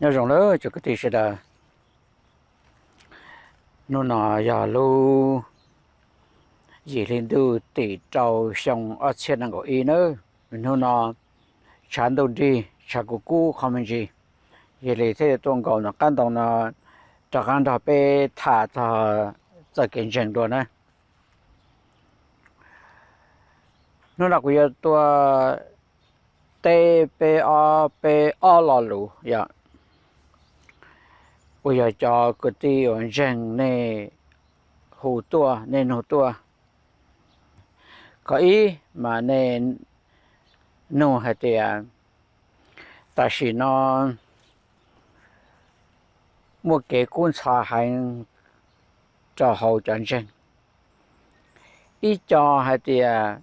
Nyob zoo lawm cov kwv tij sawv daws. Hnub no yog lub yim hli ntuj tim rau xyoo ob txhiab nees nkaum ib nawb. Hnub no tshav ntuj nrig, tshav kub kub qhov me ntsis, yog li thiaj tuaj nkaus nram qab ntoo no rov qab nrog peb tham txog txoj kev ntseeg dua na. Hnub no kuv yuav tuaj teb peb ob, peb ob lo lus yom, uas yog cov kwv tij uas ntseeg nej hu tuaj, nej nug tuaj. Qhov ib mas nej nug hais tias tam sim no muaj kev kub ntxhov heev rau hauv cov ntseeg. Ib co hais tias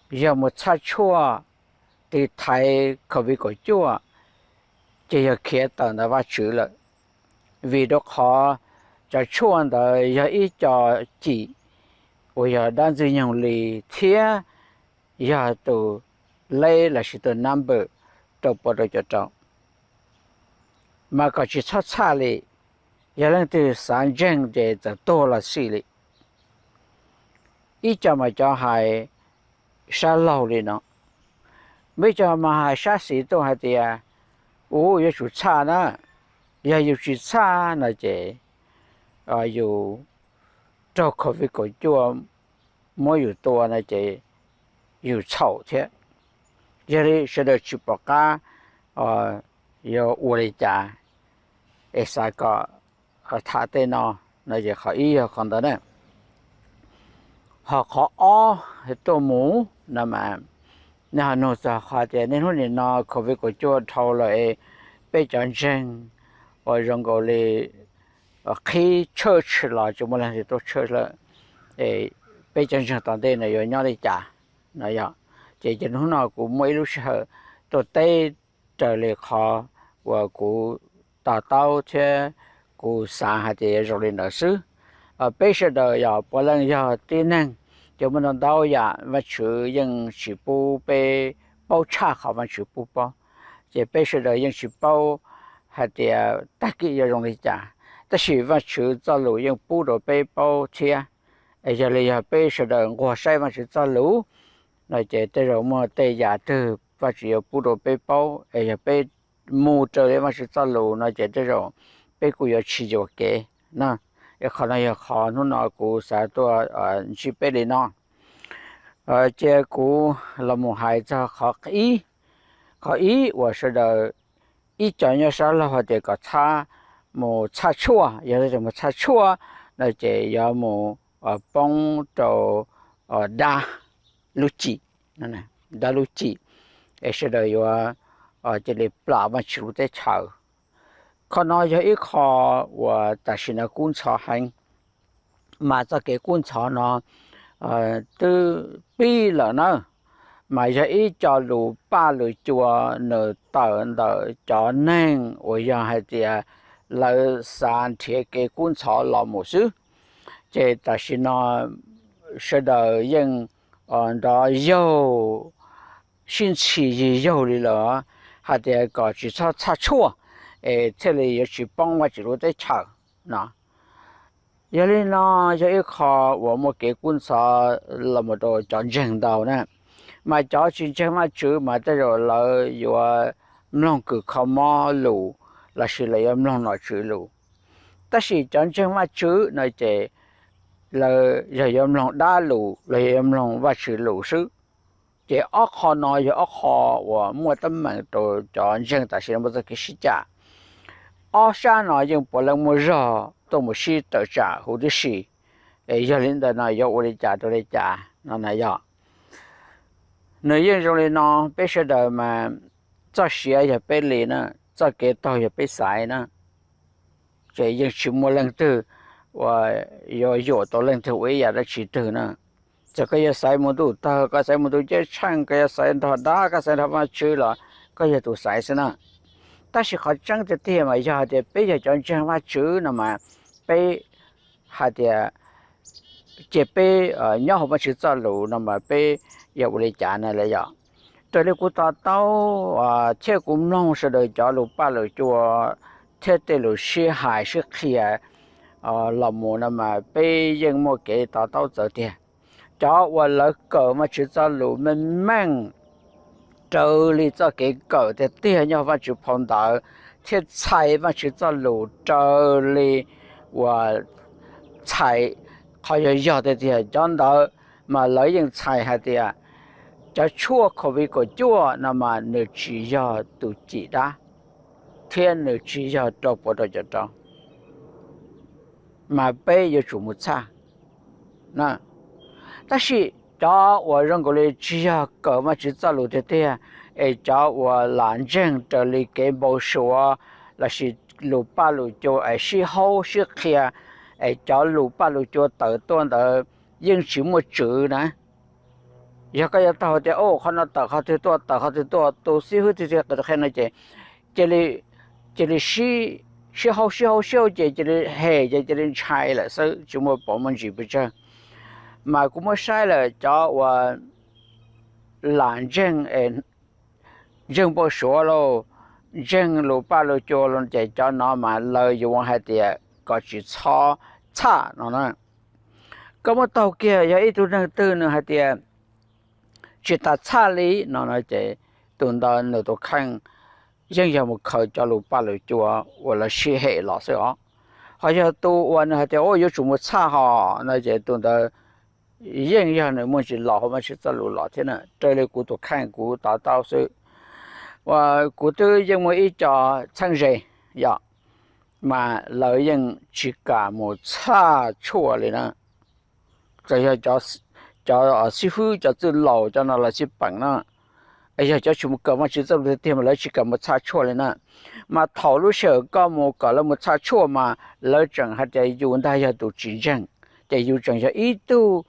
yog mus txhaj tshuaj tiv thaiv COVID kaum cuaj, ces yog khiav tawm ntawm Vajtswv lawm, vim rau qhov cov tshuaj ntawd yog ib co cim uas yog dab ntxwg nyoog li thiab yog tus leb lossis tus number rau pua rau cov rau, mas kom tsis txhob txhaj li. Yog leej twg xav ntseeg ces txawm tuag los xij li. Ib co mas cov hais sab laug li no, muaj ib co mas hais sab xis tuaj hais tias, u, yuav tsum txhaj na, yog yus tsis txhaj no ces yus raug COVID kaum cuaj muab yus tua no ces yus txhaum thiab. Yog li sawv daws tsis pom qab yuav ua li cas es xav kom tham tej no, no ces qhov ib yog qhov ntawd na. Ho qhov ob tuaj mus no mas, nej ho nug txog qhov tias niaj hnub nim no COVID kaum cuaj dhau lawm es peb cov ntseeg uas zoo nkaus li qhib church los tsis muaj leej twg tuaj church lawm, peb cov ntseeg tom ntej no yuav nyob li cas no yog. Ces hnub no kuv muaj ib lub sij hawm tuaj teb raws li qhov uas kuv to taub thiab kuv xav hais tias yuav zoo li ntawd xwb. Peb sawv daws yog puav leej yog tib neeg, ces muaj ntau ntau yam Vajtswv yeej tsis pub peb paub tshaj qhov Vajtswv pub paub, ces peb sawv daws yeej tsis paub hais tias tag kis yuav zoo li cas, tab sis Vajtswv txoj lus yeej pub rau peb paub thiab. Es yog li yog peb sawv daws nquag saib Vajtswv txoj lus no ces tej zaum muaj tej yam twg Vajtswv yuav pub rau peb paub, es yog peb mus raws li Vajtswv txoj lus no ces tej zaum peb kuj yuav tsis yuam kev na. Es qhov no yog qhov hnub no kuv xav tuaj ntsib peb li no. Cia kuv los mus hais txog qhov ib, qhov ib uas sawv daws ib co nyob sab laug hais tias kom txhaj mus txhaj tshuaj, yog mus txhaj tshuaj no ces yuav mus poob rau dab lub cim, dab lub cim, es sawv daws yuav cia li plam Vajtswv lub teb chaws. Qhov no yog ib qho uas tam sim no kub ntxhov heev, mas txoj kev kub ntxhov no twb pib lawm na, mas yog ib co lus paj lus cua nws tawm ntawm cov neeg uas yog hais tias lawv xav nrhiav kev kub ntxhov los mus xwb. Ces tam sim no sawv daws yeej nrov yaug sib ntxhi yig yaug li lawm hais tias kom tsis txhob txhaj tshuaj es thiaj li yuav tsis poob Vajtswv lub teb chaws no. Yog li no yog ib qho uas muaj kev kub ntxhov los mus rau cov ntseeg ntau na, mas cov tsis ntseeg Vajtswv mas tej zaum lawv yuav mloog kws kho mob lus lossis lawv yuav mloog nom tswv lus. Tab sis cov ntseeg Vajtswv no ces lawv yog yuav mloog dab lus los yog yuav mloog Vajtswv lus xwb. Ces ob qho no yog ob qho uas muaj teeb meem rau cov ntseeg tam sim no muaj txoj kev sib cam. Ob sab no yeej puav leej muaj zog tuaj mus sib tawm tsam huv tib si. Es yog li ntawd no yuav ua li cas rau li cas no na yog. Nws yeej zoo li no, peb sawv daws mas txoj sia yog peb li na, txoj kev taug yog peb xaiv na. Ces yeej tsis muaj leej twg uas yuav yuam tau leej twg ua ib yam dab tsi twg na. Txawm koj yuav xaiv mus ntuj tawg, koj xaiv mus ntuj ceeb tsheej, koj yuav xaiv nrog dab, koj xaiv nrog Vajtswv los koj yog tus xaiv xwb na. Tab sis qhov tseeb tiag tiag mas yog hais tias peb yog cov ntseeg Vajtswv no mas peb hais tias cia peb nyob hauv Vajtswv txoj lus no mas peb yuav ua li cas na los yog. raws li kuv to taub thiab kuv mloog sawv daws cov lus paj lus cua thiab tej lus sib hais sib qhia los mus no mas peb yeej muaj kev to taub txawv tiag. Cov uas lawv kawm Vajtswv txoj lus meej meej raws li txoj kev kawm tiag tiag nyob Vajtswv phau ntawv thiab txhais Vajtswv txoj lus raws li uas txhais qhov yog yog tiag tiag, cov ntawd mas lawv yeej txhais hais tias cov tshuaj covid kaum cuaj no mas nws tsis yog tus cim dab thiab nws tsis yog rau puas rau cov rau, mas peb yuav tsum mus txhaj. Tab sis cov uas zoo nkaus li tsis yog kawm Vajtswv txoj lus tiag tiag, es cov uas lam ntseeg raws li kev npau suav lossis lus paj lus cua es sib haub sib qhia, es cov lus paj lus cua tawm tuaj ntawd yeej tsis muaj tswv na. Yog koj yuav taug tias, o, qhov no tawm qhov twg tuaj, tawm qhov twg tuaj, tus xib hwb tiag tiag qhia no ces cia li, cia li sib haub sib haub sib haub ces cia li hem ces cia li ntshai lawm xwb, tsis muaj pom muaj ntsis pes tsawg. Mas kuv muab saib lawm cov uas lam ntseeg, ntseeg npau suav lauj, ntseeg lus paj lus cua lauj, ces cov no mas lawv yuav hais tias kom tsis txhob txhaj no na. Koj muab taug kiag yog ib tug neeg twg nws hais tias tsis tas txhaj li no no ces tus ntawd nws tus kheej yeej yog mus khaws cov lus paj lus cua uas lawv sib hem los xwb os. Ho yog tus uas nws hais tias, o, yuav tsum mus txhaj hos no ces tus ntawd yeej yog nws muaj ntsis los hauv Vajtswv txoj lus los thiab na, raws li kuv tus kheej kuv to taub xwb. Uas kuv twb yeej muaj ib co txheeb ze yom, mas lawv yeej tsis kam mus txhaj tshuaj li na. Txawm yog cov xib hwb cov txwj laus cov no los xij peem na, yog cov tsis mus kawm Vajtswv txoj lus tiag tiag mas lawv tsis kam mus txhaj tshuaj li na. Mas thaum lub sij hawm koj mus kom lawv mus txhaj tshuaj mas lawv tseem hais tias yus ntag yog tus tsis ntseeg, ces yus tseem yog ib tug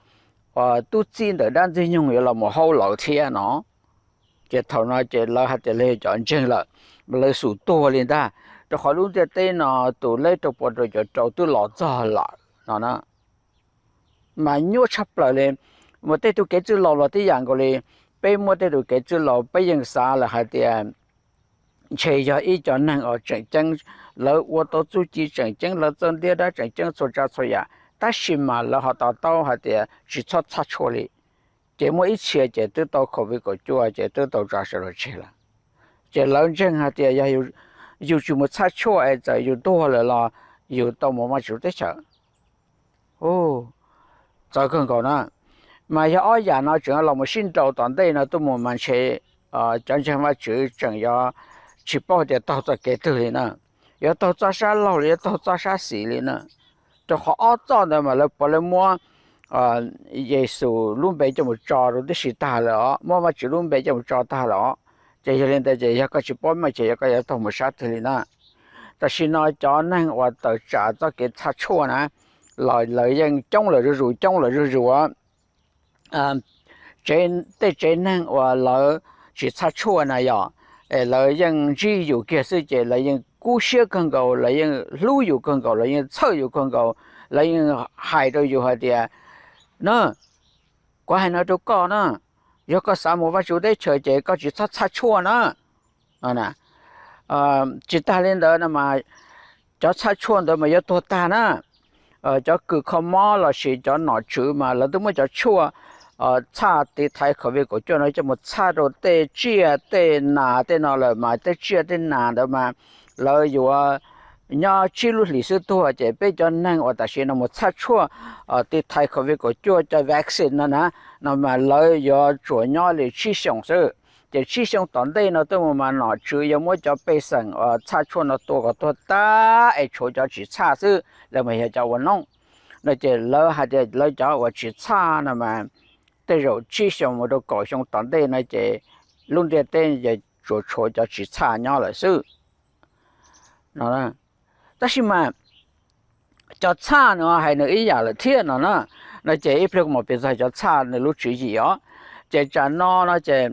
tub txib ntawm dab ntxwg nyoog yuav los mus haub lawv thiab no. Ces thaum no ces lawv hais tias lawv yog cov ntseeg lawm, mas lawv xum tuag li ntag, rau qhov lub ntiaj teb no tus leb rau pua rau cov rau twb los txog lawm no na. Mas nyuaj tshaj plaws li, mas tej tug kev txwj laus los tib yam nkaus li. Peb muab tej tug kev txwj laus peb yeej xav lawm hais tias ntshe yog ib co neeg uas tseem ceeb, lawv ua tau txuj ci tseem ceeb, lawv txawj ntiab dab tseem ceeb txhua tsav txhua yam, tab sis mas lawv ho to taub hais tias tsis txhob txhaj tshuaj li. Ces muaj ib txhia ces twb tau covid kaum cuaj ces twb tau tso sawv daws tseg lawm. Ces lawv ntseeg hais tias yog yus tsis mus txhaj tshuaj es txawm yus tuag lawm los yus tau mus Vajtswv teb chaws. Txawv kawg nkaus na. Mas yog ob yam no tseem los mus sib nraus tom ntej no tuaj mus mas ntshe cov ntseeg Vajtswv tseem yuav tsis paub tias taug txoj kev twg li na, yuav taug txoj sab laug los yuav taug txoj sab xis li na. Rau qhov ob txoj ntawd mas lawv puav leej muab Yexus lub npe coj mus tso rau tib si tag lawm os, muab Vajtswv lub npe coj mus tso tag lawm os. Ces yog li ntawd ces yog koj tsis paub meej ces yog koj yuav taug mus sab twg li na. Tam sim no cov neeg uas tawm tsam txoj kev txhaj tshuaj na, los lawv yeej coob lawm zuj zus, coob lawm zuj zus. Tej tsev neeg uas lawv tsis txhaj tshuaj na yog, es lawv yeej ntsib yus kiag xwb ces lawv yeej kub siab kawg nkaus, lawv yeej hlub yus kawg nkaus, lawv yeej txhawj yus kawg nkaus, lawv yeej hais rau yus hais tias, na, kuv hais no rau koj na, yog koj xav mus Vajtswv teb chaws ces koj tsis txhob txhaj tshuaj na. Tsis tag li ntawd no mas cov txhaj tshuaj ntawd mas yuav tuag tag na. Cov kws kho mob lossis cov nom tswv mas lawv twb muab cov tshuaj txhaj tiv thaiv covid kaum cuaj no coj mus txhaj rau tej tsiaj tej nas tej no lawm mas tej tsiaj tej nas ntawd mas lawv yuav nyob tsib lub hlis xwb tuag. Ces peb cov neeg uas tam sim no mus txhaj tshuaj tiv thaiv covid kaum cuaj cov vaccine no na, no mas lawv yuav tsuas nyob li tsib xyoos xwb. Ces tsib xyoo tom ntej no tuaj mus mas nom tswv yuav muab cov pej xeem uas txhaj tshuaj no tua kom tuag tag es tshuav cov tsis txhaj xwb, lawv mas yog cov ua noob. No ces lawv hais tias lawv cov uas tsis txhaj no mas tej zaum tsib xyoo mus rau kaum xyoo tom ntej no ces lub ntiaj teb tsuas tshuav cov tsis txhaj nyob lawm xwb. Tab sis mas cov txhaj no hais nws ib yam lawm thiab no na. No ces ib pliag kuv mam piav txog cov txhaj nws lub tswv yim os. Ces tsam no no ces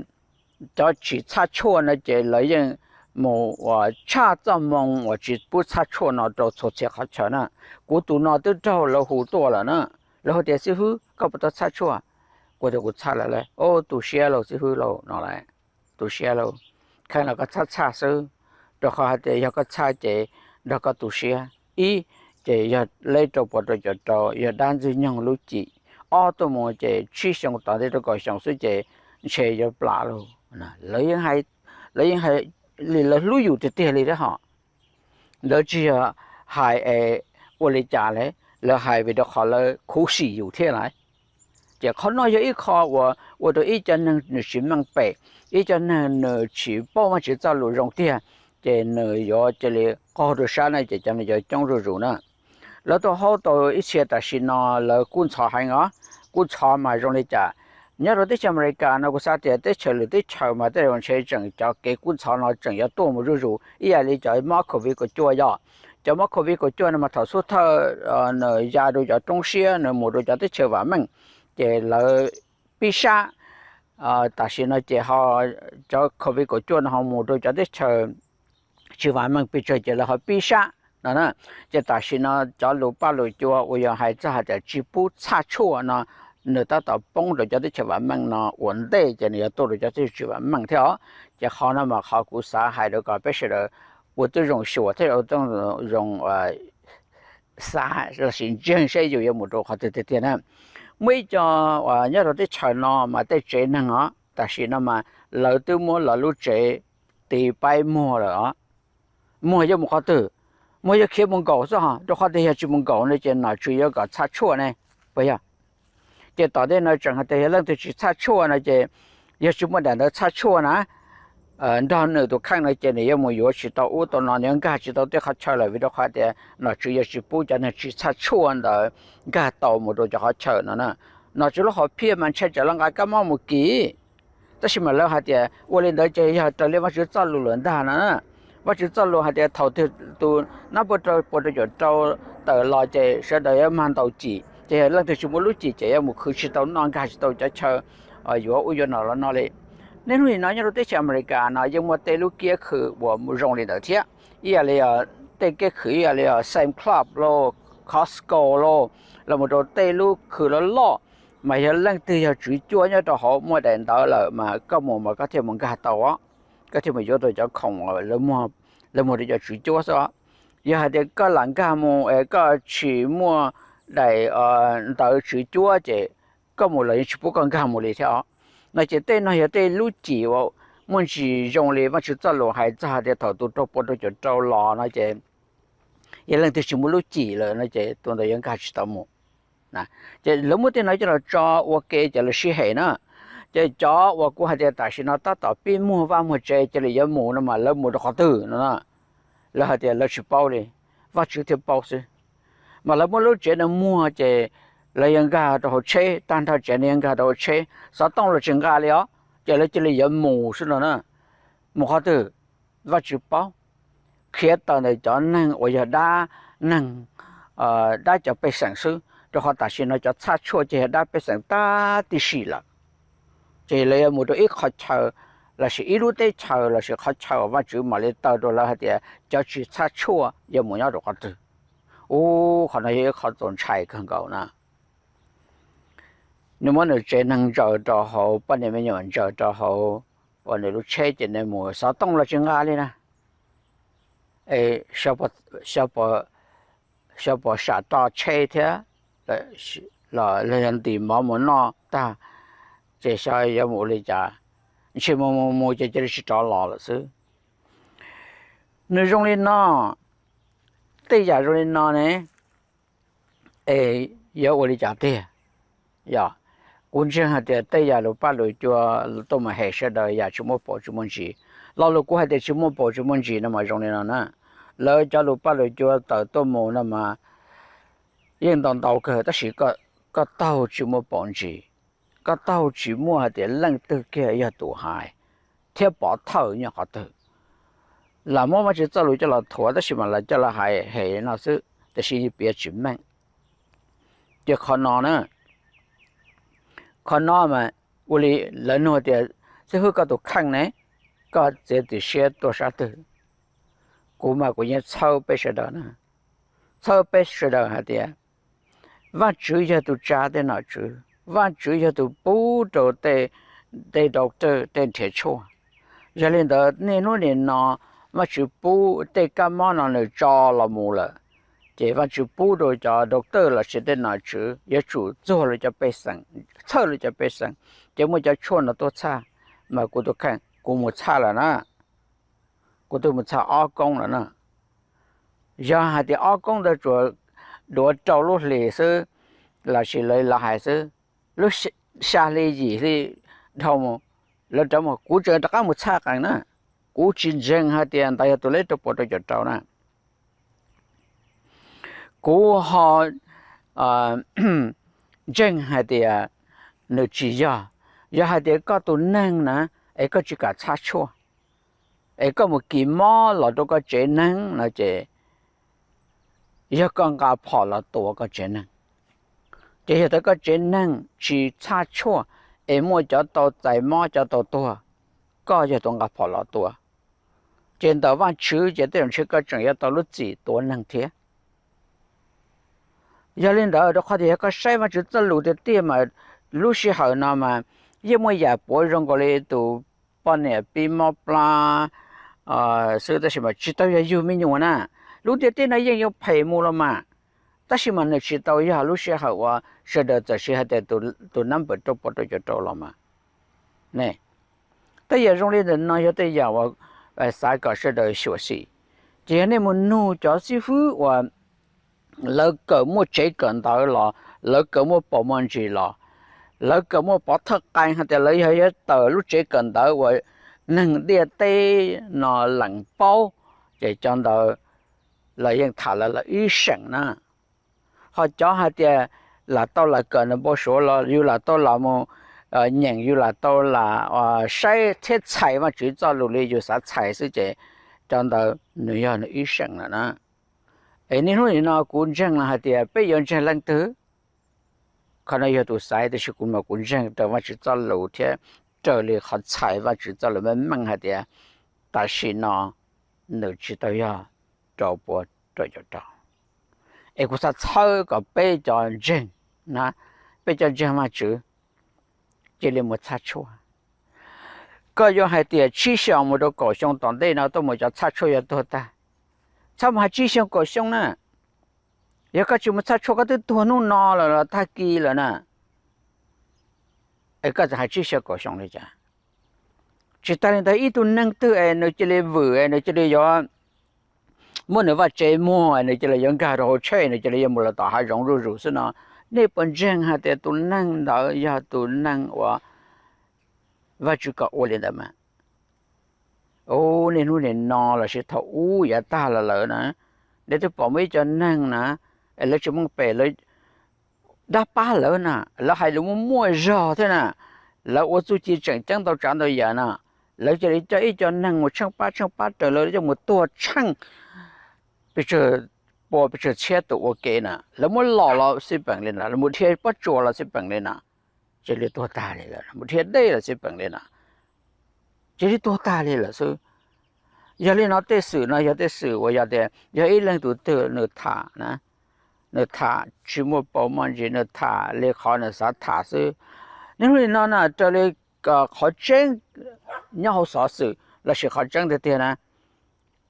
cov tsis txhaj tshuaj no ces lawv yeej mus uas tshaj txoj moo uas tsis pub txhaj tshuaj no rau txhua txhia qhov chaw na. Kuv tus no twb raug lawv hu tuaj lawm na, lawv hu tias, xib hwb, koj puas tau txhaj tshuaj? Kuv tias kuv txhaj lawm lauj. Ov, tu siab lauj xib hwb lauj no lauj. tu siab lauj. Kheej los koj txhaj txhaj xwb, rau qhov hais tias yog koj txhaj ces nrog koj tu siab. Ib, ces yog leb rau puas rau caum rau, yog dab ntxwg nyoog lub cim. Ob tuaj mus ces tsib xyoo tom ntej rau kaum xyoo xwb ces ntshe yuav plam lauj. Lawv yeej hais li lawv hlub yus tiag tiag li thiab hos. Lawv tsis yog hais es ua li cas li, lawv hais vim rau qhov lawv khuv xim yus thiab lawm. Ces qhov no yog ib qho uas ua rau ib co neeg nws tsis meej pem, ib co neeg nws tsis paub Vajtswv txoj lus zoo tiag, ces nws yuav cia li qaug rau sab na ces cov no yuav coob zuj zus na. Lawv tuaj haub tau ib txhia tam sim no lawv kub ntxhov heev os. Kub ntxhov mas zoo li cas? Nyob rau teb chaws Amelikas no kuv xav tias teb chaws lwm teb chaws mas tej zaum ntshe tseem cov kev kub ntxhov no tseem yuav tuaj mus zuj zus ib yam li cov mob covid kaum cuaj yog. Cov mob covid kaum cuaj no mas thaum xub thawj nws ya rau cov roob siab, nws mus rau cov teb chaws vam meej, ces lawv pib sab. Tam sim no ces ho cov covid kaum cuaj no ho mus rau cov teb chaws tsis vam meej pes tsawg ces lawv ho pib sab no na. Ces tam sim no cov lus paj lus cua uas yog hais txog hais tias tsis pub txhaj tshuaj no, nws tab tom poob rau cov teb chaws vam meej no ua ntej ces nws yuav tuaj rau cov teb chaws tsis vam meej thiab os. Ces qhov no mas qhov kuv xav hais rau kom peb sawv daws ua tib zoo xyuas thiab ua tib zoo xav lossis ntseeg saib yus yuav mus rau qhov twg tiag tiag na. Muaj ib co uas nyob rau teb chaws no mas tej tsev neeg os, tam sim no mas lawv twb muab lawv lub tsev tis paib muag lawm os. Muag yuav mus qhov twg? Muag yuav khiav mus nkaum xwb hos, rau qhov tias yog tsis mus nkaum no ces nom tswv yuav kom txhaj tshuaj ne, puas yog? Ces tom ntej no tseem hais tias yog leej twg tsis txhaj tshuaj no ces, yog tsis muaj daim ntawv txhaj tshuaj na, nrog nws tus kheej no ces nws yuav mus yuav tsis tau ub tau no, nws yuav nkag tsis tau tej qhov chaw lawm vim rau qhov tias nom tswv yuav tsis pub cov neeg tsis txhaj tshuaj ntawd nkag tau mus rau cov qhov chaw no na. Nom tswv lub hom phiaj mas ntshai tsam lawv nqa kab mob mus kis. Tab sis mas lawv hais tias ua li ntawd ces yog raws li Vajtswv txoj lus lawm ntag no. Vajtswv txoj lus hais tias thaum twg tus nab puas rau puas rau caum rau tawm los ces sawv daws yuav mag ntaus cim, ces yog leej twg tsis muaj lub cim ces yuav mus khwv tsis tau noj, nkag tsis tau cov chaw yuav ub yuav no los no li. Niaj hnub nim no nyob rau teb chaws Amelikas no yeej muaj tej lub kiab khw uas zoo li ntawd thiab, ib yam li tej kiab khw ib yam li Sam's Club lauj, Costco lauj, los mus rau tej lub khw loj loj, mas yog leej twg yog tswv cuab nyob rau hauv muaj daim ntawv lawm mas koj mus mas koj thiaj mus nkag tau, koj thiaj mus yuav tau cov khoom lawv muag rau cov tswv cuab xwb. Yog hais tias koj lam nkag mus es koj tsis muaj daim ntawv tswv cuab ces koj mus los yeej tsis pub koj nkag mus li thiab os. No ces tej no yog tej lub cim uas muaj ntsis zoo li Vajtswv txoj lus hais txog hais tias thaum tus rau puas rau caum rau los no ces yog leej twg tsis muaj lub cim lawm no ces tus ntawd yuav nkag tsis tau mus. Ces lawv muab tej no coj los tso ua ke ces lawv sib hem na. Ces cov uas kuv hais tias tam sim no tab tom pib muag vaj muag tsev cia li yuav mus no mas lawv mus rau qhov twg no? Lawv hais tias lawv tsis paub li, Vajtswv thiaj paub xwb. Mas lawv muab lub tsev no muag ces lawv yuav nkag rau hauv tsheb, tag nrho tsev no yuav nkag rau hauv tsheb, xov tooj los tsis nqa li os, ces lawv cia li yuav mus xwb no na. Mus qhov twg? Vajtswv paub. Khiav tawm ntawm cov neeg uas yog dab neeg, dab cov pej xeem xwb, rau qhov tam sim no cov txhaj tshuaj ces yog dab pej xeem tag tib si lawm. Ces lawv yuav mus rau ib qhov chaw lossis ib lub teb chaws lossis qhov chaw uas Vajtswv mam li taw rau lawv hais tias cov tsis txhaj tshuaj yuav mus nyob rau qhov twg. Ub, qhov no yog ib qhov txaus ntshai kawg nkaus na. Nws muab nws tsev neeg ntsaws rau hauv, poj niam me nyuam ntsaws rau hauv uas nws lub tsheb ces nws mus, xov tooj los tsis nqa li na. Xyov puas sam roj tsheb thiab, los yog ntim mov mus noj tag, ces xyov yuav mus ua li cas, ntshe mus mus mus ces cia li tsis rov los lawm xwb. Nws zoo li no, tej yam zoo li no ne, es yuav ua li cas tiag? Yog, kuv ntseeg hais tias tej yam lus paj lus cua tuaj mus hem sawv daws yam tsis muaj paus tsis muaj ntsis. Lo lus kuv hais tias tsis muaj paus tsis muaj ntsis no mas zoo li no na. Lawv cov lus paj lus cua tawm tuaj mus no mas yeej ntau ntau kawg tab sis koj taug tsis muaj paus ntsis, koj taug tsis muaj hais tias leej twg kiag yog tus hais thiab pov thawj nyob qhov twg. Lam muab Vajtswv txoj lus coj los thuav tab sis mas lam coj los hais hem no xwb, tiam sis piav tsis meej. Ces qhov no na, qhov no mas ua li lawv nug tias, xib hwb, koj tus kheej ne, koj txiav txim siab tuaj sab twg? Kuv mas kuv yeej txhawb peb sawv daws na, txhawb peb sawv daws hais tias Vajtswv yog tus tsa tej nom tswv, Vajtswv yog tus pub rau tej doctor tej nrhiav tshuaj. Yog li ntawd niaj hnub nim no Vajtswv pub tej kab mob no nws tso los mus lawm, ces Vajtswv pub rau cov doctor lossis tej nom tswv yuav tsum txuag lawv cov pej xeem, txhawj lawv cov pej xeem. Ces muaj cov tshuaj no tuaj txhaj, mas kuv tus kheej kuv mus txhaj lawm na, kuv twb mus txhaj ob koob lawm na. Yog hais tias ob koob ntawd tsuas duav rau lub hlis xwb, lossis lawv hais xwb, lub xya hli yim hli dhau mus, lawv rov mus, kuv tseem rov qab mus txhaj qees na. Kuv tsis ntseeg hais tias ntawd yog tus leb rau pua rau caum rau na. Kuv ho ntseeg hais tias nws tsis yog. Yog hais tias koj tus neeg na, es koj tsis kam txhaj tshuaj, es koj mus kis mob los rau koj tsev neeg no ces yog koj nqa phom los tua koj tsev neeg. Ces yog tias koj tsev neeg tsis txhaj tshuaj, es muaj cov tau txais mob cov tau tuag, koj yog tus nqa phom los tua, ces ntawm Vajtswv ces tej zaum ntshe koj tseem yuav tau lub txim tua neeg thiab. Yog li ntawd rau qhov tias yog koj saib Vajtswv txoj lus tiag tiag mas lub sij hawm no mas yeej muaj yam puav zoo nkaus li tus poj niam pib mob plab xwb, tab sis mas tsis tau yog yug me nyuam na. Lub ntiaj teb no yeej yuav phem mus los mas, tab sis mas nws tsis tau yog lub sij hawm uas sawv daws txawm siv hais tias tus nab npawm rau pua rau caum rau los mas. Ne, tej yam zoo li ntawm no yog tej yam uas xav kom sawv daws xyuam xim. Ces yog nej mus nug cov xib fwb uas lawv kawm muaj tsev kawm ntawv los, lawv kawm muaj paus muaj ntsis los, lawv kawm muaj pov thawj qee hais tias lawv yog yuav tawm lub tsev kawm ntawv uas neeg ntiaj teb no lees paub, ces cov ntawd lawv yeej tham lawv lawv ib seem na. Ho cov hais tias lam tau lam kawm npau suav los yus lam tau lam mus nyeem, yus lam tau lam saib thiab txhais Vajtswv txoj lus li yus xav txhais xwb ces cov ntawd nws yog nws ib seem lawm na. Es niaj hnub nim no kuv ntseeg los hais tias peb yuav ntseeg leej twg? Qhov no yog tus xaiv, tiam sis kuv mas kuv ntseeg raws Vajtswv txoj lus thiab raws li qhov txhais Vajtswv txoj lus meej meej hais tias tam sim no nws tsis tau yog rau pua rau caum rau. Es kuv xav txhawb kom peb cov ntseeg na, peb cov ntseeg Vajtswv cia li mus txhaj tshuaj. Koj yuav hais tias tsib xyoos mus rau kaum xyoo tom ntej no tuaj mus cov txhaj tshuaj yuav tuag tag. Txhob mus hais tsib xyoos kaum xyoo na. Yog koj tsis mus txhaj tshuaj koj twb tuag hnub no lawm los tag kis lawm na. Es koj txawm hais tsib xyoos kaum xyoo li cas? Tsis tas li ntawd ib tug neeg twg es nws cia li vwm es nws cia li yuav muab nws vaj tse muag, nws cia li yuav nkag rau hauv tsheb, nws cia li yuav mus lawm tom hav zoov zuj zus xwb no, nej puas ntseeg hais tias tus neeg ntawd yog tus neeg uas Vajtswv kom ua li ntawd mas? Ub, niaj hnub nim no lossis thaum ub yav tag los lawm na, nej twb pom muaj ib co neeg na, es lawv tsis muaj pes, lawv dab pab lawv na, lawv hais lus muaj muaj zog thiab na, lawv ua txuj ci tseem ceeb ntau tsav ntau yam na, lawv cia li coj ib co neeg mus tsheej pab tsheej pab raws lawv coj mus tuag tsheej pes tsawg pua pes tsawg txhiab tus ua ke na, lawv muab lom los xij peem li na, lawv mus dhia pob tsuas los xij peem li na, cia li tuag tag li lawm, mus dhia dej los xij peem li na, cia li tuag tag li lawm xwb. Yog li no tej xwm no yog tej xwm uas yog tias yog ib leeg tus twg nws tham na, nws tham tsis muaj paus muaj ntsis, nws tham li qhov nws xav tham xwb. Niaj hnub nim no na raws li qhov tseeb nyob hauv xov xwm lossis qhov tseeb tiag tiag na,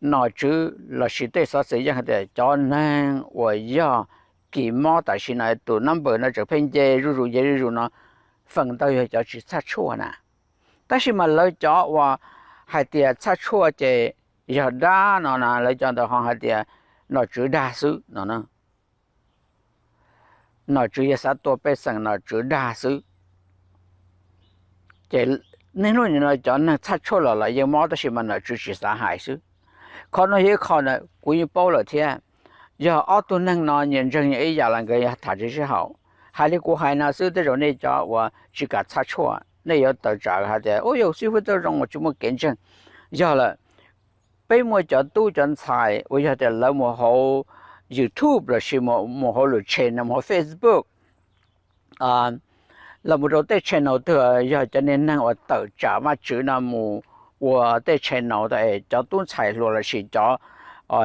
nom tswv lossis tej xov xwm yeej hais tias cov neeg uas yog kis mob tam sim no tus number no tseem pheej nce zuj zus nce zuj zus no, feem ntau yog cov tsis txhaj tshuaj na. Tab sis mas lawv cov uas hais tias txhaj tshuaj ces yog dab no na, lawv cov ntawd ho hais tias nom tswv dag xwb no. Nom tswv yog xav tua pej xeem, nom tswv dag xwb. Ces niaj hnub nim no cov neeg txhaj tshuaj los lawv yeej mob tab sis mas nom tswv tsis xav hais xwb. Qhov no yog ib qho kuv yeej paub lawm thiab. Yog ob tug neeg no nyias ntseeg nyias ib yam los nkawd tham tsis sib haum. Hais li kuv hais no xwb, tej zaum nej cov uas tsis kam txhaj tshuaj nej yuav tawm tsam hais tias ua yog xib fwb txawj zoo uas tsis muaj kev ntseeg. Yog lawm, peb muaj cov tub cov ntxhais uas yog tias lawv mus hauv YouTube lossis mus hauv lub channel, mus hauv Facebook, los mus rau tej channel twg yog cov niag neeg uas tawm tsam Vajtswv no mus ua tej channel, cov tub ntxhais hluas lossis cov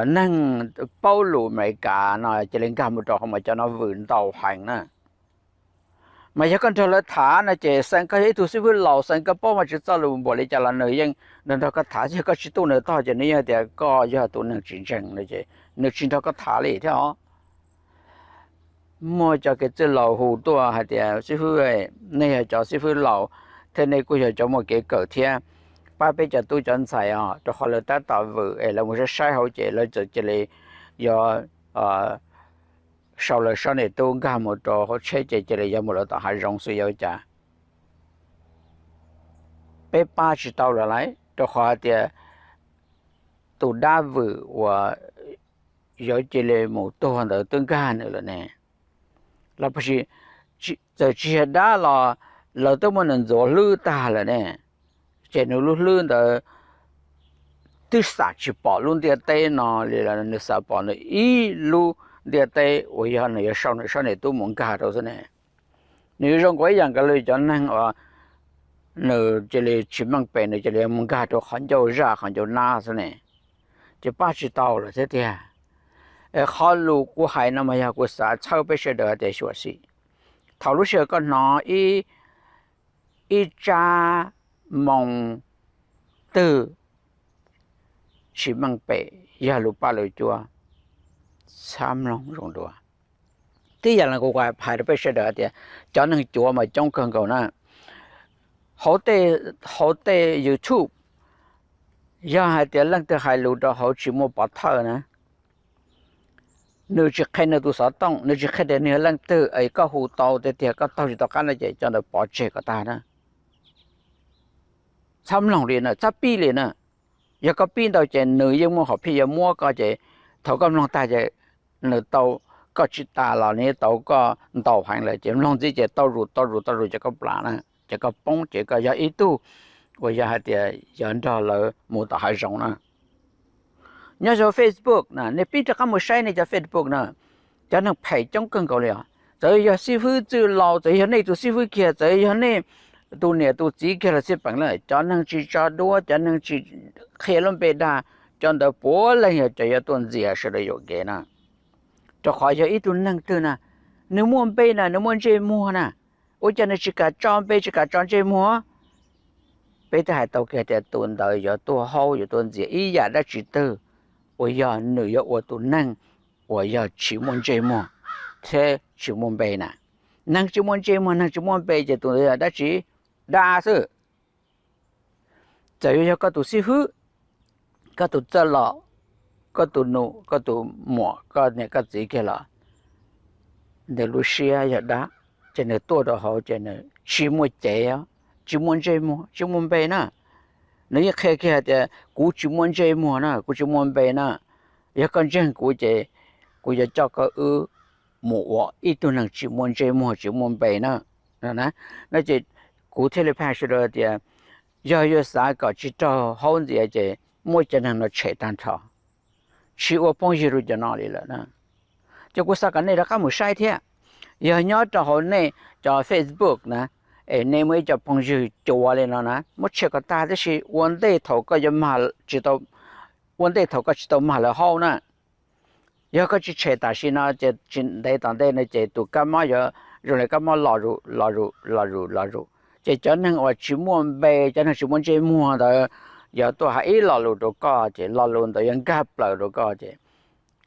neeg paub lus Amelikas no cia li nkag mus rau hauv mas cov no vwm ntau heev na. Mas yog koj nrog lawv tham no ces xeem koj yog ib tug xib fwb laus, xeem koj paub mas tsis txoj lus npaum li cas los nws yeej nrog nrog koj tham, yog koj tsis tuaj nws tog ces nws yeej tias koj yog tus neeg tsis ntseeg no ces nws tsis nrog koj tham li thiab os. Muaj cov kev txwj laus hu tuaj hais tias xib fwb, nej yog cov xib fwb laus thiab nej kuj yog cov muaj kev kawm thiab, pab peb cov tub cov ntxhais os, rau qhov lawv tab tom vwm es lawv mus saib saib hauv ces lawv txawm cia li yuav sau lawv sab ntes tub nkag mus rau hauv tsheb ces cia li yuav mus lawv tom hav zoov xwb yuav ua cas? Peb pab tsis tau lawm lauj, rau qhov hais tias tus dab vwm uas yuav cia li mus tuag ntawd twb nkag nws lawm ne. Los txawm tsis yog dab los lawv twb muab nws ntxuav hlwb tag lawm ne, ces nws lub hlwb ntawd twb xam tsis pom lub ntiaj teb no li los nws xam pom nws ib lub ntiaj teb uas yog nws yuav sau nws sab ntes tub mus nkag rau xwb ne. Nws yuav zoo nkaus ib yam nkaus li cov neeg uas nws cia li tsis meej pem, nws cia li mus nkag rau qhov ncauj zaj qhov ncauj nab xwb ne, ces pab tsis tau lawm thiab tiag. Qhov lus kuv hais no mas yog kuv xav txhawb peb sawv daws hais tias xyuam xim, thaum lub sij hawm koj hnov ib tsab moo twg tsis meej pem yog lus paj lus cua, txhob mloog zoo dua. Tib yam li kuv hais rau peb sawv daws tias cov neeg cuav mas coob kawg nkaus na. Hauv tej YouTube, yog hais tias leej twg hais lus rau hauv tsis muaj pov thawj na, nws tsis qhia nws tus xov tooj, nws tsis qhia tias nws yog leej twg, es koj hu tau tiag tiag koj taug tsis tau qab no ces cov ntawd pov tseg kom tag na. Txhob mloog li na, txhob pib li na. Yog koj pib ntau ces nws yeej muaj hom phiaj yuav muab koj ces thaum koj mloog tag ces nws tau koj tsis tas los nws tau koj ntau heev lawm ces mloog ntxiv ces tau zus tau zus tau zus ces koj plam na, ces koj poob ces koj yog ib tug uas yog hais tias yog nrog lawv mus tom hav zoov na. Nyob saum Facebook na, nej pib rov qab mus saib nej cov Facebook na, cov neeg phem coob kawg nkaus li os. Txawm yog xib fwb txwj laus, txawm yog nej tus xib fwb kiag, txawm yog nej tus niam tus txiv kiag los xij peem lawm, cov neeg tsis tso duab, cov neeg tsis qhia lub npe dag, cov ntawd puav leej yog cov yuav tuaj ntxias sawv daws yuam kev na. Rau qhov yog ib tug neeg twg na, nws muaj npe na, nws muaj ntsej muag na, ua cas nws tsis kam tso npe tsis kam tso ntsej muag? Peb twb hais tau kiag tias tus ntawd yuav tuaj haub yuav tuaj ntxias ib yam dab tsi twg uas yog nws yuav ua tus neeg uas yog tsis muaj ntsej muag thiab tsis muaj npe na. Neeg tsis muaj ntsej muag neeg tsis muaj npe ces tus ntawd yog dab tsi? Dab xwb. Txawm yuav yog koj tus xib fwb, koj tus txawj laus, koj tus nus koj tus muam koj niam koj txiv kiag los nws lub siab yog dab, ces nws tuaj rau hauv ces nws tsis muaj cev, tsis muaj ntsej muag tsis muaj npe na. Nws yeej qhia kiag hais tias kuv tsis muaj ntsej muag na, kuv tsis muaj npe na. Yog koj ntseeg kuv ces kuv yuav coj koj wb mus ua ib tug neeg tsis muaj ntsej muag tsis muaj npe na. No ces kuv thiaj li pheej sawv daws tias yog yuav xav kom tsis raug haub ntxias ces muab cov neeg no tshem tag nrho, tsis ua phooj ywg rau cov no li lawm na. Ces kuv xav kom nej rov qab mus saib thiab, yog nyob rau hauv nej cov Facebook na, es nej muaj ib co phooj ywg cuav li no na, muab tshem kom tag tib si ua ntej thaum koj yuav mag, ua ntej thaum koj tsis tau mag lawv haub na. Yog koj tsis tshem tam sim no ces tsis ntev tom ntej no ces tus kab mob yuav zoo li kab mob los zus los zus los zus los zus, ces cov neeg uas tsis muaj npe, cov neeg tsis muaj ntsej muag ntawd yuav tuaj hais ib lo lus rau koj ces lo lus ntawd yuav nkag plaws rau koj ces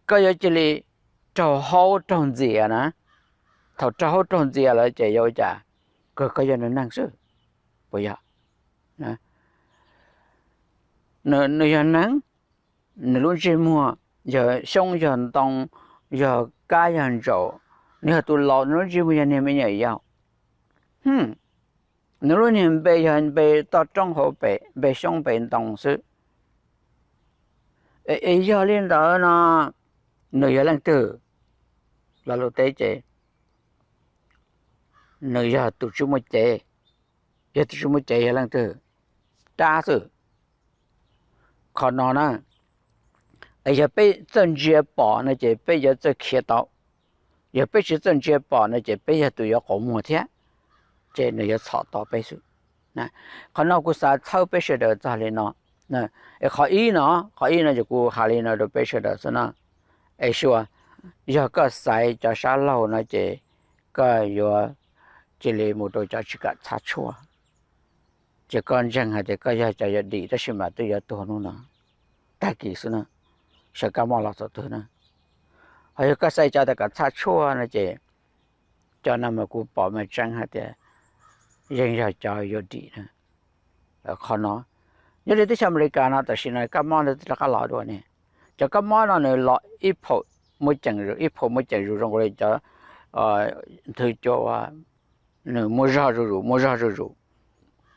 koj yuav cia li raug haub raug ntxias na. Thaum raug haub raug ntxias lawm ces yuav ua cas? Kawg koj yog nws neeg xwb, puas yog? Nws yog neeg, nws lub ntsej muag yog xyoob yog ntoo, yog kab yog ntsaum, nws yog tus laus, nws lub ntsej muag yog niag me nyuam yaus. Nws lub niag npe yog npe toj roob hauv pes, npe xyoob npe ntoo xwb. Es yog li ntawd no, nws yog leej twg? Lo lus teb ces nws yog tus tsis muaj cev. Yog tus tsis muaj cev yog leej twg? Dab xwb. Qhov no na, yog peb txawj ntsia pom no ces peb yuav txawj khiav tau. Yog peb tsis txawj ntsia pom no ces peb yog tus yuav qau muag thiab, ces nws yuav txhom tau peb xwb. Qhov no kuv xav txhawb peb sawv daws txog li no. Es qhov ib no, qhov ib no ces kuv hais li no rau peb sawv daws xwb no. Es sua, yog koj xaiv cov sab laug no ces koj yuav cia li mus rau cov tsis kam txhaj tshuaj. Ces koj ntseeg hais tias koj yog cov yuav dim tab sis mas twb yuav tuag hnub no, tag kis xwb na, sawv kab mob los txog twg na. Ho yog koj xaiv cov tias kam txhaj tshuaj no ces cov no mas kuv pom mas tseeb hais tias yeej yog cov yuav dim na. Qhov no nyob li teb chaws Amelikas no tam sim no kab mob ntawd twb rov qab los dua ne. Cov kab mob no nws los ib phaum muaj ceem zus, ib phaum muaj ceem zus zoo li cov nthwv cua uas nws muaj zog zuj zus, muaj zog zuj zus.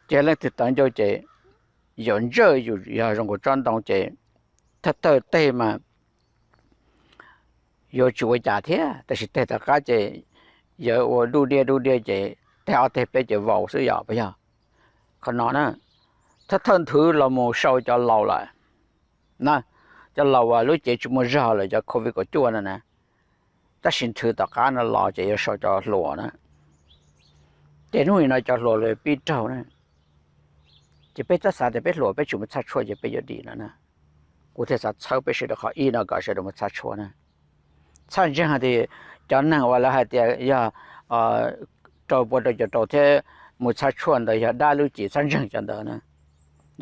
Ces leej twg tawv ncauj ces yuav ntsawj yus yog zoo nkaus tsob ntoo ces thawj thawj teg mas yuav tsis ua cas thiab, tab sis teg tom qab ces yuav ua dub diab dub diab ces teg ob teg peb ces vau xwb yom, puas yog? Qhov no na, thawj thawj nthwv los mus sau cov laus lawm na, cov laus uas lub cev tsis muaj zog lawm, cov covid kaum cuaj no na, tab sis nthwv tom qab no los ces yuav sau cov hluas na. Ces hnub nim no cov hluas los pib raug na, ces peb txhob xav tias peb hluas peb tsis mus txhaj tshuaj ces peb yuav dim no na. Kuv thiaj xav txhawb peb sawv daws qhov ib no kom sawv daws mus txhaj tshuaj na. Txhob ntseeg hais tias cov neeg uas lawv hais tias yog rau pua rau caum rau thiab mus txhaj tshuaj ntawd yog dab lub cim, txhob ntseeg cov ntawd na.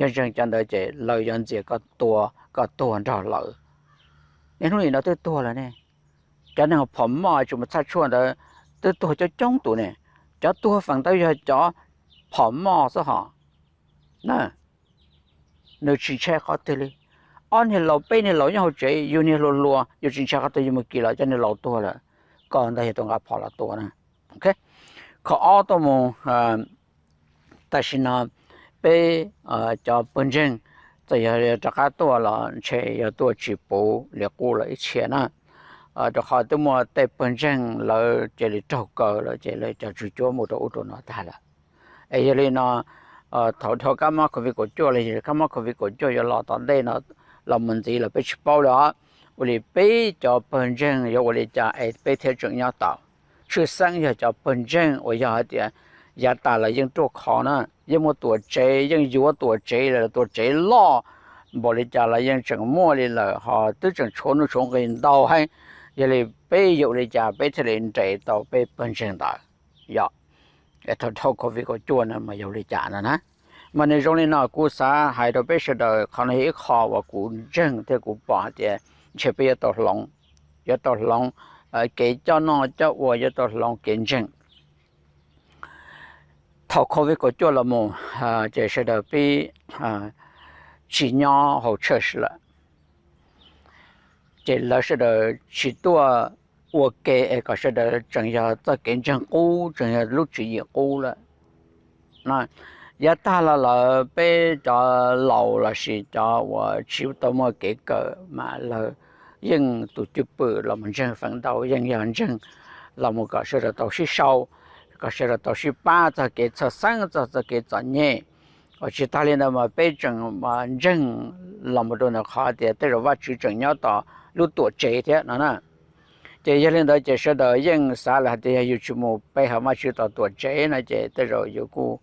Yog ntseeg cov ntawd ces lawv yuav ntxias koj tua, koj tuag nrog lawv. Niaj hnub nim no twb tuag lawm ne. Cov neeg phom moj tsis mus txhaj tshuaj ntawd twb tuag coob coob tus ne. Cov tuag feem ntau yog cov phom moj xwb hos. Na, nws tsis ntshai qhov twg li. Ob niag laus peb niag laus nyob hauv tsev, yus niag hluas hluas yus tsis ntshai qhov twg, yus mus kis los cov niag laus tuag lawm, koj ntag yog tus nqa phom los tua na. Qhov ob tuaj mus, tam sim no peb cov pawg ntseeg txawm yog rov qab tuaj los ntshe yog tuaj tsis puv li qub lawm ib txhia na. Rau qhov twb muaj tej pawg ntseeg lawv cia li raug kaw lawm ces lawv cov tswv cuab mus rau ub rau no tag lawm. Es yog li no, thaum dhau kab mob covid kaum cuaj los yog kab mob covid kaum cuaj yuav los tom ntej no los mus ntxiv los peb tsis paub li os. Ua li peb cov pawg ntseeg yuav ua li cas es peb thiaj tseem nyob tau? Tshwj xeeb yog cov pawg ntseeg uas yog hais tias yav tas los yeej ruaj khov na, yeej muaj tuam tsev, yeej yuav tuam tsev, tuam tsev loj npaum li cas los yeej tseem muaj li lawm, ho twb tseem tshuav nuj tshuav nqi ntau heev. Yog li peb yuav ua li cas peb thiaj li nres tau peb pawg ntseeg ntawd? Yog thaum dhau covid kaum cuaj no mas yog ua li cas no na? Mas nws zoo li no, kuv xav hais rau peb sawv daws, qhov no yog ib qho uas kuv ntseeg thiab kuv pom hais tias ntshe peb yuav tau hloov, yuav tau hloov kev coj noj coj ua, yuav tau hloov kev ntseeg. Thaum covid kaum cuaj los mus, ces sawv daws pib tsis nyob hauv church lawm, ces lawv sawv daws tsis tuaj ua ke es kom sawv daws tseem yog txoj kev ntseeg qub, tseem yog lub tswv yim qub lawm. Yav tag los lawm peb cov laus lossis cov uas tsis tau muaj kev kawm mas lawv yeej tus cwj pwm los mus ntseeg feem ntau yeej yog ntseeg los mus kom sawv daws tau sib sau, kom sawv daws tau sib pab txog kev txhawj xeeb, txog txoj kev txom nyem. Uas tsis tas li ntawd mas peb tseem ntseeg los mus rau ntawm qhov tias tej zaum Vajtswv tseem nyob tom lub tuam tsev thiab no na. Ces yog li ntawd ces sawv daws yeej xav lawm hais tias yog yus tsis mus pe hawm Vajtswv tom tuam tsev no ces tej zaum yus kuj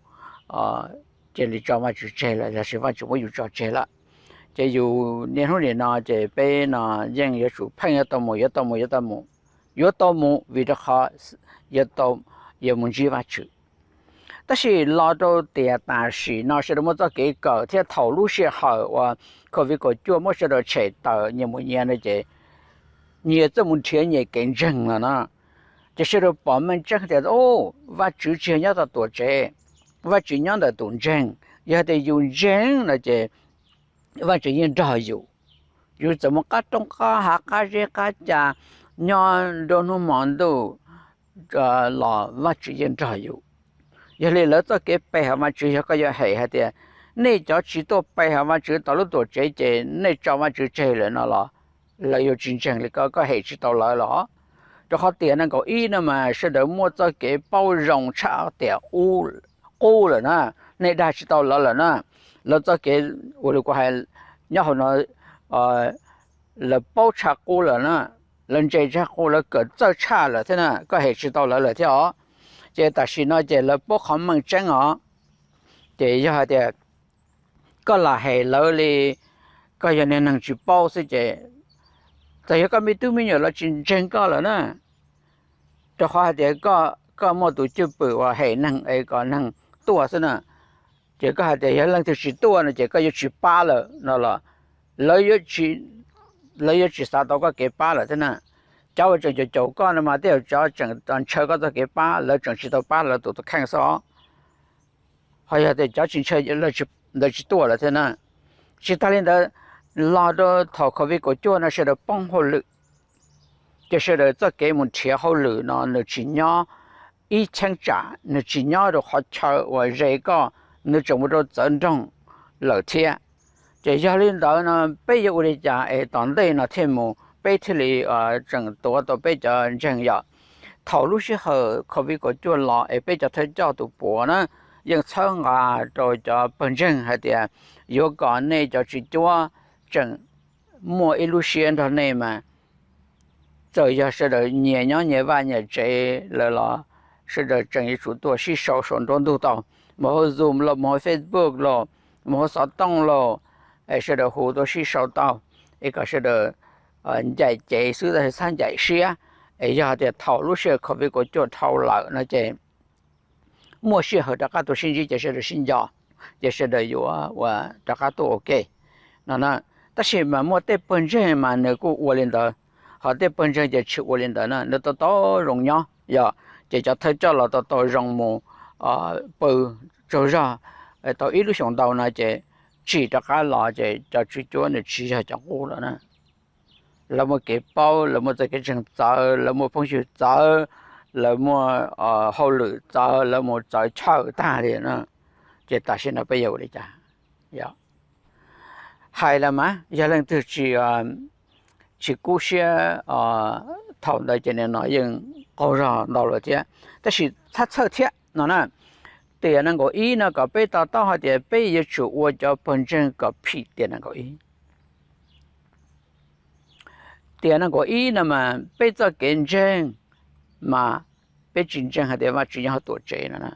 cia li tso Vajtswv tseg lawm, lossis Vajtswv muab yus tso tseg lawm. Ces yus niaj hnub nim no ces peb no yeej yuav tsum pheej yuav tau mus, yuav tau mus, yuav tau mus, yuav tau mus vim rau qhov yuav mus ntsib Vajtswv. Tab sis los rau tiam tam sim no sawv daws muaj txoj kev kawm thiab thaum lub sij hawm uas covid kaum cuaj muab sawv daws tshem tawm nyias mus nyias no ces nyias txawj mus nrhiav nyias kev ntseeg lawm na. Ces sawv daws pom meej tseeb tias Vajtswv tsis yog nyob tom tuam tsev, Vajtswv nyob ntawm tus ntseeg. Yog tias yus ntseeg no ces Vajtswv yeej nrog yus. Yus txawm mus qab roob qab hav qab zeb qab ca, nyob nruab hnub hmo ntuj los Vajtswv yeej nrog yus. Yog li lawv txoj kev pe hawm Vajtswv yog koj yuav hem hais tias nej cov tsis tuaj pe hawm Vajtswv tom lub tuam tsev ces nej tso Vajtswv tseg lawm no los lawv yuav tsis ntseeg li koj, koj hem tsis tau lawv los. Rau qhov tiam nees nkaum ib no mas sawv daws muaj txoj kev paub zoo tshaj tiam qub lawm na, nej dag tsis tau lawv lawm na. Lawv txoj kev ua li kuv hais nyob hauv no, lawv paub tshaj qub lawm na, lawv ntse tshaj qub, lawv kawm txawj tshaj lawm thiab na, koj hem tsis tau lawv lawm thiab os. Ces tam sim no ces lawv paub qhov meej tseeb os. Ces yog hais tias koj lam hem lawv li koj yog niag neeg tsis paub xwb ces txawm yog koj me tub me nyuam los tsis ntseeg koj lawm na, rau qhov hais tias koj koj muaj tus cwj pwm uas hem neeg es kom neeg tuaj xwb na. Ces koj hais tias yog leej twg tsis tuaj no ces koj yuav tsis pab lawm no los lawv yuav tsis xav tau koj kev pab lawm thiab na. Cov uas tseem caum caum koj no mas tej zaum cov tseem ntshaw koj txoj kev pab, lawv tseem tsis tau pab lawv tus tus kheej xwb. Ho yog tias cov tsis ntshaw, lawv tsis tuaj lawm thiab na. Tsis tas li ntawd, los rau thaum COVID kaum cuaj no sawv daws poob hauj lwm, ces sawv daws txoj kev mus nrhiav hauj lwm no nws tsis nyob ib cheeb tsam, nws tsis nyob rau qhov chaw uas ze koj, nws tseem mus rau txawv nroog lawm thiab. Ces yog li ntawd no peb yuav ua li cas es tom ntej no thiaj mus peb thiaj li tseem tuav tau peb cov ntseeg yom? Thaum lub sij hawm COVID kaum cuaj los es peb cov thawj coj tus puav na yeej txhawb nqa rau cov pawg ntseeg hais tias yuav kom nej cov tswv cuab tseem muaj ib lub siab nrog nej mas txawm yog sawv daws nyias nyob nyias vaj nyias tsev lawm los sawv daws tseem yuav tsum tuaj sib sau saum nruab ntug tau, mus hauv Zoom los mus hauv Facebook los mus hauv xov tooj los, es sawv daws hu tuaj sib sau tau, es kom sawv daws ncaim cev xwb tab sis txhob ncaim siab. Es yog tias thaum lub sij hawm COVID kaum cuaj dhau lawm no ces muaj sij hawm rov qab tuaj sib ntsib ces sawv daws sib nco, ces sawv daws yuav ua rov qab tuaj ua ke no na. Tab sis mas muaj tej pawg ntseeg mas nws kuj ua li ntawd, ho tej pawg ntseeg ces tsis ua li ntawd na, nws tau tau zoo nyob yog, ces cov thawj coj los tau tau zoo mus pw tsaug zog tau ib lub xyoos ntau no ces tsim rov qab los ces cov tswv cuab nws tsis yog cov qub lawm na. Lawv muaj kev paub, lawv muaj txoj kev ntseeg txawv, lawv muaj phooj ywg txawv, lawv muaj hauj lwm txawv, lawv mus txawv chaw tag li na. Ces tam sim no peb yuav ua li cas? Hais los mas yog leej twg tsis kub siab thaum ntawd ces nim no yeej qaug zog ntau lawm thiab. Tab sis txhob txhawj thiab no na. Tiam nees nkaum ib no kom peb to taub hais tias peb yuav tsum ua cov pawg ntseeg kom phim tiam nees nkaum ib. Tiam nees nkaum ib no mas peb txoj kev ntseeg mas peb tsis ntseeg hais tias Vajtswv nyob hauv tuam tsev no na.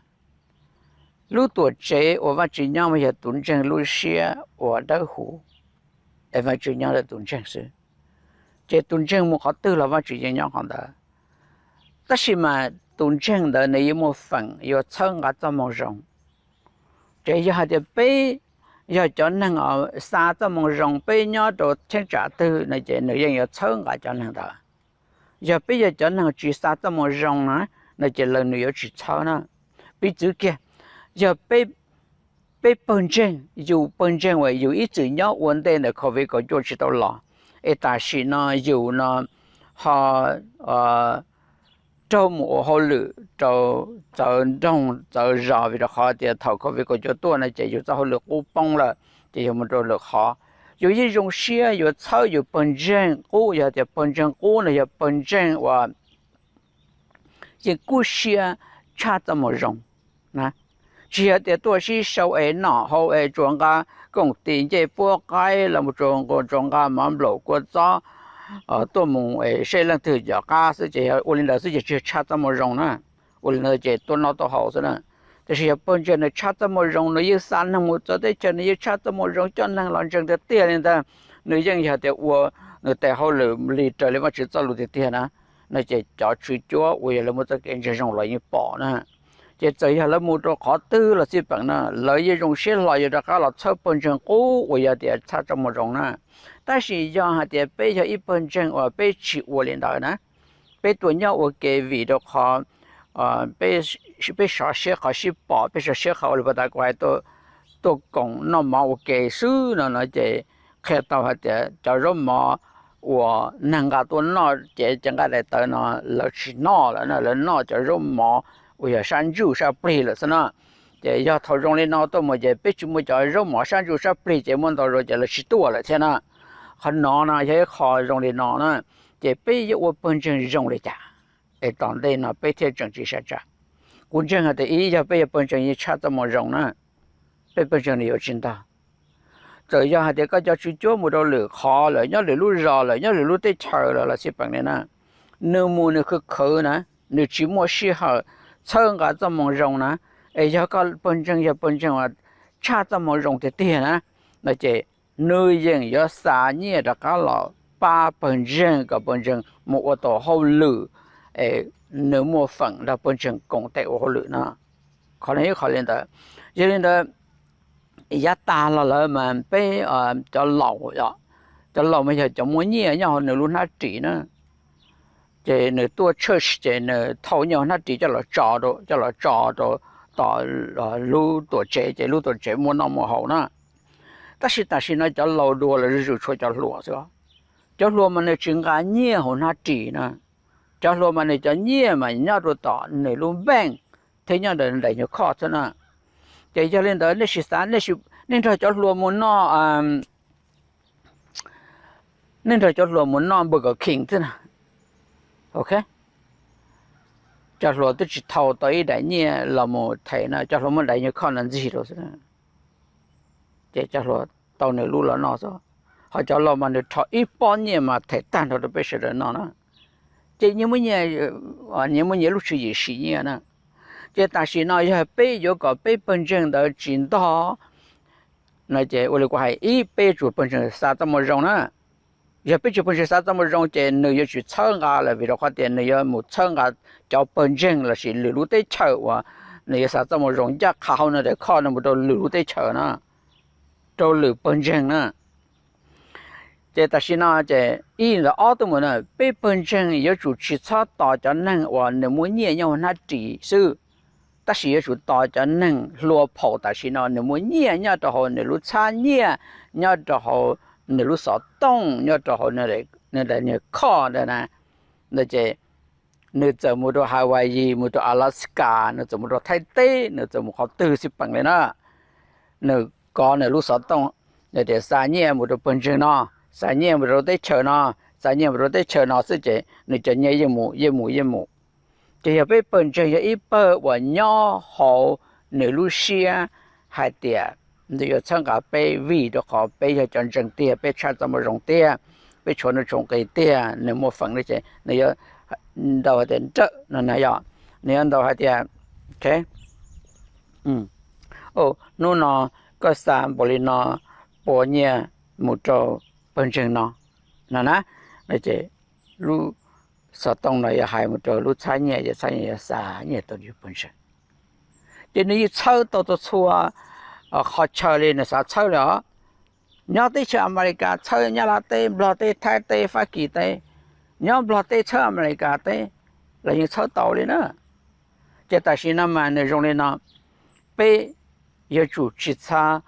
Lub tuam tsev uas Vajtswv nyob mas yog tus ntseeg lub siab uas dawb huv, es Vajtswv nyob ntawm tus ntseeg xwb. Ces tus ntseeg mus qhov twg los Vajtswv yeej nyob qhov ntawd. Tab sis mas tus ntseeg ntawd nws yuav muaj feem yuav txhawb nqa txoj moo zoo. Ces yog hais tias peb yog cov neeg xa txoj moo zoo, peb nyob rau cheeb tsam twg no ces nws yeej yuav txhawb nqa cov neeg ntawd. Yog peb yog cov neeg tsis xa txoj moo zoo na, no ces lawv nws yuav tsis txhawb na. Piv txwv kiag, yog peb pawg ntseeg, yus pawg ntseeg uas yus ib txwm nyob ua ntej ntawm COVID kaum cuaj tsis tau los, es tam sim no yus no ho raug mus ua hauj lwm rau txawv nroog txawv zos vim rau qhov tias thaum COVID kaum cuaj tuaj no ces yus txoj hauj lwm qub poob lawm, ces yus mus rau lwm qhov. Yus yeej zoo siab yuav txhawb yus pawg ntseeg qub, yog tias pawg ntseeg qub no yog pawg ntseeg uas yeej kub siab tshaj txoj moo zoo na. Tsis yog tias tuaj sib sau es noj haus es tsuas nqa koom tis ncej puab qaib los tsuas nqa mov nplaum kua txob tuaj mus es seb leej twg cov qab xwb ces yog ua li ntawd xwb ces tsis yog tshaj txoj moo zoo na. Ua li ntawd ces tuaj noj tuaj haus xwb na. Tiam sis yog pawg ntseeg nws tshaj txoj moo zoo, nws yeej xa neeg mus txawv teb chaws, nws yeej tshaj txoj moo zoo coj neeg los ntseeg tiag tiag li ntag. Nws yeej yog tias ua nws tes hauj lwm li raws li Vajtswv txoj lus tiag tiag na, no ces cov tswv cuab uas yog lawv muaj txoj kev ntseeg zoo los yeej pom na. Ces txawm yog lawv mus rau qhov twg los xij peem na, lawv yeej zoo siab hlo yuav rov qab los txhawb pawg ntseeg qub uas yog tias tshaj txoj moo zoo na. Tab sis yog hais tias peb yog ib pawg ntseeg uas peb tsis ua li ntawd na, peb tuaj nyob ua ke vim rau qhov peb sov siab qhov sib pom, peb sov siab qhov ua li puag ta kuv hais tuaj koom noj mov ua ke xwb no no ces qhia tau hais tias cov zaub mov uas neeg nqa tuaj noj cev cev nqaij daim tawv no lawv tsis noj lawm na, lawv noj cov zaub mov uas yog sab ntsuj sab plig lawm xwb na. Ces yog thaum zoo li no tuaj mus ces peb tsis muaj cov zaub mov sab ntsuj sab plig ces muaj ntau zaus ces lawv tsis tuaj lawm thiab na. Qhov no no yog ib qho zoo li no na, ces peb yuav ua pawg ntseeg zoo li cas es tom ntej no peb thiaj tseem tsis sab tsam. Kuv ntseeg hais tias ib yog peb yog pawg ntseeg yeej tshaj txoj moo zoo na, peb pawg ntseeg nws yuav tsis ntog. Txawm yog hais tias koj cov tswv cuab mus rau lwm qhov lawm, nyob lwm lub zos lawm, nyob lwm lub teb chaws lawm los xij peem li na, nws mus nws khwv khwv na, nws tsis muaj sij hawm txhawb nqa txoj moo zoo na, es yog koj pawg ntseeg yog pawg ntseeg uas tshaj txoj moo zoo tiag tiag na, no ces nws yeej yuav xa nyiaj rov qab los pab pawg ntseeg kom pawg ntseeg mus ua tau hauj lwm es nws muaj feem nrog pawg ntseeg koom tes ua hauj lwm no. Qhov no ib qho li ntawd. Yog li ntawd, yav tag los lawm mas peb cov laus, cov laus mas yog cov muaj nyiaj nyob hauv nws lub hnab ris na, ces nws tuaj church ces nws thauj nyiaj hnab ris coj los tso rau, coj los tso rau tom lub tuam tsev ces lub tuam tsev muaj noj muaj haus na. Tab sis tam sim no cov laus dua los zuj zus tshuav cov hluas xwb. Cov hluas mas nws tsis nqa nyiaj hauv hnab ris na. Cov hluas mas nws cov nyiaj mas nyob rau tom nws lub bank thiab nyob ntawm nraim nyuag khoj xwb na. Ces yog li ntawd nej sim xav, nej nrog cov hluas mus noj, nej nrog cov hluas mus noj Burger King xwb na. Ok, cov hluas twb tsis thau tau ib daim nyiaj los mus them no, cov hluas muab daim nyuag khoj no ntxig rau xwb, ces cov hluas tau nws lub los noj xwb. Ho cov laus mas nws rho ib pob nyiaj mas them tag nrho rau peb sawv daws noj na. Ces nyias muaj nyias lub tswv yim siv nyiaj na. Ces tam sim no yog peb yuav kom peb pawg ntseeg ntawd tsis ntog no ces ua li kuv hais, ib, peb yuav tsum pawg ntseeg xa txoj moo zoo na. Yog peb tsis pawg ntseeg xa txoj moo zoo ces nws yuav tsis txhawb nqa lawm, vim rau qhov tias nws yuav mus txhawb nqa cov pawg ntseeg lossis lwm lub teb chaws uas nws yuav xa txoj moo zoo ncaj qha hauv nws daim khoj no mus rau lwm lub teb chaws na, rau lwm pawg ntseeg na. Ces tam sim no ces ib ntawd, ob tuaj mus na, peb pawg ntseeg yuav tsum tsis txhob tos cov neeg uas nws muaj nyiaj nyob hauv hnab ris xwb, tab sis yuav tsum tos cov neeg hluas phaum tam sim no nws muaj nyiaj nyob rau hauv nws lub txhab nyiaj, nyob rau hauv nws lub xov tooj, nyob rau hauv nws daim khoj ntawd na. Ces nws txawm mus rau Hawaii, mus rau Alaska, nws txawm mus rau Thaib teb, nws txawm mus qhov twg xij peem li na, nws kov nws lub xov tooj, nws tias xa nyiaj mus rau pawg ntseeg no, xa nyiaj mus rau teb chaws no, xa nyiaj mus rau teb chaws no xwb ces nws cov nyiaj yeej mus yeej mus yeej mus. Ces yog peb pawg ntseeg yog ib pawg uas nyob hauv nws lub siab hais tias nws yuav txhawb nqa peb vim rau qhov peb yog cov ntseeg tiag, peb tshaj txoj moo zoo tiag, peb tshuav nuj tshuav nqi tiag, nws muaj feem li ces nws yuav ntaus hais tias nrawm no na yog, nws yuav ntaus hais tias, ok, hnub no koj xa npaum li no pua nyiaj mus rau pawg ntseeg no, no na, no ces lub xov tooj no yuav hais mus rau lub txhab nyiaj, ces txhab nyiaj yuav xa nyiaj tau yus pawg ntseeg. Ces nws yeej txhawb tau txhua qhov chaw li nws xav txhawb li os. Nyob teb chaws Amelikas txhawb Nyab Laj teb, Nplog teb, Thaib teb, Fab Kis teb, nyob Nplog teb txhawb Amelikas teb los yeej txhawb tau li na. Ces tam sim no mas nws zoo li no, peb yuav tsum tsis txhob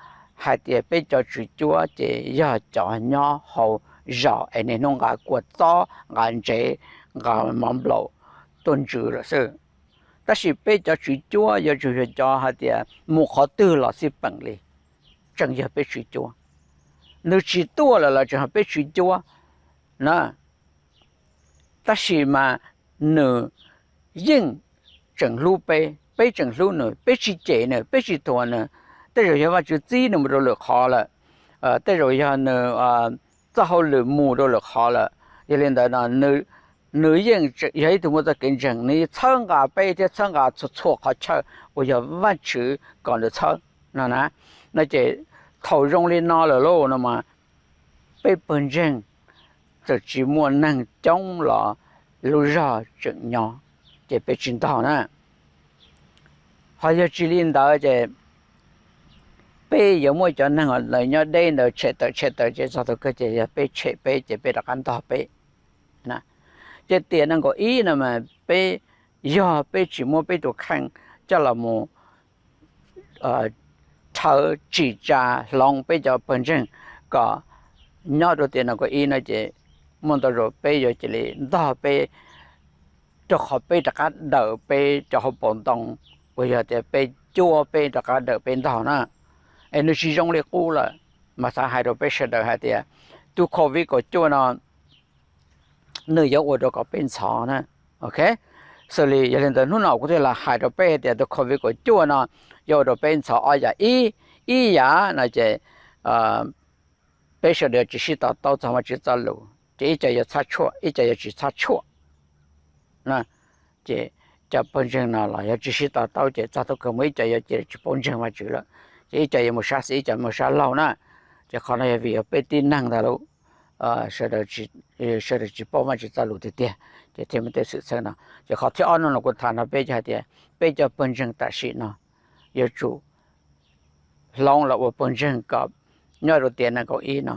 hais tias peb cov tswv cuab ces yog cov nyob hauv zos es niaj hnub nqa kua txob, nqa ntsev, nqa mov nplaum tuaj ntsws lawm xwb. Tab sis peb cov tswv cuab yuav tsum yog cov hais tias mus qhov twg los xij peem li, tseem yog peb tswv cuab. Nws tsis tuaj lawm los tseem yog peb tswv cuab na. Tab sis mas nws yeej tseem hlub peb, peb tseem hlub nws, peb tsis cem nws, peb tsis thuam nws. Tej zaum yog Vajtswv txib nws mus rau lwm qhov lawm, tej zaum yog nws txoj hauj lwm mus rau lwm qhov lawm. Yog li ntawd no nws yeej yog ib tug muaj txoj kev ntseeg, nws txhawb nqa peb thiab txhawb nqa txhua txhua qhov chaw uas yog Vajtswv kom nws txhawb no na. No ces thaum zoo li no lawm lauj no mas peb pawg ntseeg txawm tsis muaj neeg coob los lub zog tseem nyob, ces peb tsis ntog na. Ho yog tsis li ntawd ces peb yuav muaj cov neeg lawv nyob deb ntawd tshem tawm tshem tawm ces txog thaum kawg ces yog peb tshem peb ces peb rov qab ntog peb. Ces tiam nees nkaum ib no mas peb, yog peb tsis muab peb tus kheej coj los mus rhawv tsim tsa hloov peb cov pawg ntseeg kom nyob rau tiam nees nkaum ib no ces muaj ntau zaus peb yuav cia li ntog peb, rau qhov peb rov qab dawm peb cov hauv paus ntoo uas yog tias peb cuab peb rov qab dawm peb ntog na. Es nws tsis zoo li qub lawm, mas xav hais rau peb sawv daws hais tias tus COVID kaum cuaj no nws yuav ua rau kom peb ntxhov na. Ok, xws li yog li ntawd hnub no kuv thiaj los hais rau peb hais tias tus COVID kaum cuaj no yuav ua rau peb ntxhov ob yam. Ib, ib yam no ces peb sawv daws tsis sib to taub txog Vajtswv txoj lus ces ib co yuav txhab tshuaj, ib co yuav tsis txhab tshuaj. Ces cov pawg ntseeg no los yog tsis sib to taub ces txog thaum kawg mus ib co yuav cia li tsis paub ntseeg Vajtswv lawm, ces ib co yuav mus sab xis ib co mus sab laug na. Ces qhov no yog vim yog peb tib neeg ntag lauj, sawv daws tsis paub Vajtswv txoj lus tiag tiag. Ces thiaj muaj tej xwm txheej no. Ces qhov thib ob no los kuv tham no peb yog hais tias peb cov pawg ntseeg tam sim no yuav tsum hloov los ua pawg ntseeg kom nyob rau tiam nees nkaum ib no,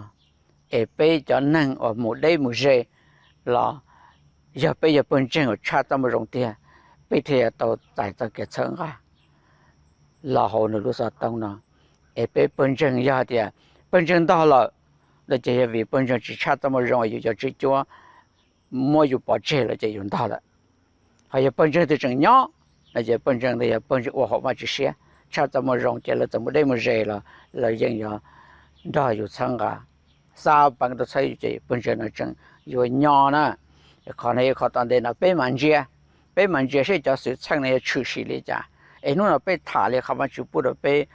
es peb cov neeg uas mus deb mus ze los yog peb yog pawg ntseeg uas tshaj txoj moo zoo tiag, peb thiaj yuav tau txais txoj kev txhawb nqa los hauv nws lub xov tooj no. Es peb pawg ntseeg yog hais tias pawg ntseeg ntog lawm, no ces yog vim pawg ntseeg tsis tshaj txoj moo zoo es yus cov tswv cuab muab yus pov tseg lawm ces yus ntog lawm. Ho yog pawg ntseeg twg tseem nyob, no ces pawg ntseeg ntawd yog pawg ntseeg ua haum Vajtswv siab, tshaj txoj moo zoo ces lawv txawm mus deb mus ze los lawv yeej yuav nrog yus txhawb nqa, xa peev rau txhawb yus ces pawg ntseeg no tseem yuav nyob na. Qhov no yog qhov tom ntej no peb mam ntsia, peb mam ntsia seb cov xwm txheej no yuav tshwm sim li cas. Es hnub no peb tham li qhov Vajtswv pub rau peb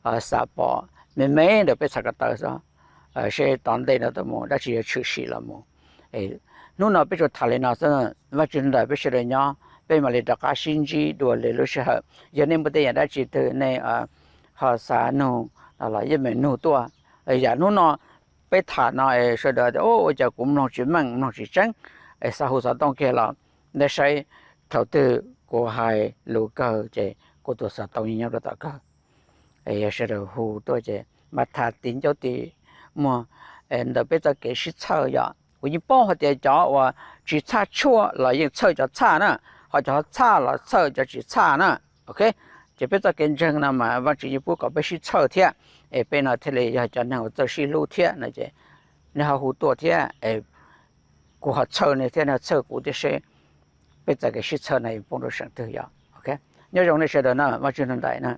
xav pom me me ntawm peb txhais ko taw xwb, seb tom ntej no mus dab tsi yuav tshwm sim los mus. Hnub no peb tsuas tham li no xwb, Vajtswv nrog peb sawv daws nyob, peb mam li rov qab sib ntsib dua lwm lub sij hawm. Yog nej muaj tej yam dab tsi twg nej ho xav nug los yeej meem nug tuaj. Yam hnub no peb tham no sawv daws tias ua cas kuv mloog tsis meej mloog tsis tseeb, es xa hu xov tooj kiag los nej saib, thaum twg kuv hais lus kawg ces kuv tus xov tooj yeej nyob rau tom kawg. Yog sawv daws hu tuaj ces mas tham tim ncauj tim muag ntawm peb txoj kev sib txhawj yom. Kuv yeej paub hais tias cov uas tsis txhaj tshuaj los yeej txhawj cov txhaj na, ho cov txhaj los txhawj cov tsis txhaj na. Ok, ces peb txoj kev ntseeg no mas Vajtswv yeej pub kom peb sib txhawj thiab, es peb no thiaj li yog cov neeg uas txawj sib hlub thiab no ces nej ho hu tuaj thiab, kuv ho txhawj nej thiab nej ho txhawj kuv thiab seb peb txoj kev sib txhawj no yuav poob rau seem twg yom. Ok, nyob zoo nej sawv daws na, Vajtswv nrog nraim na.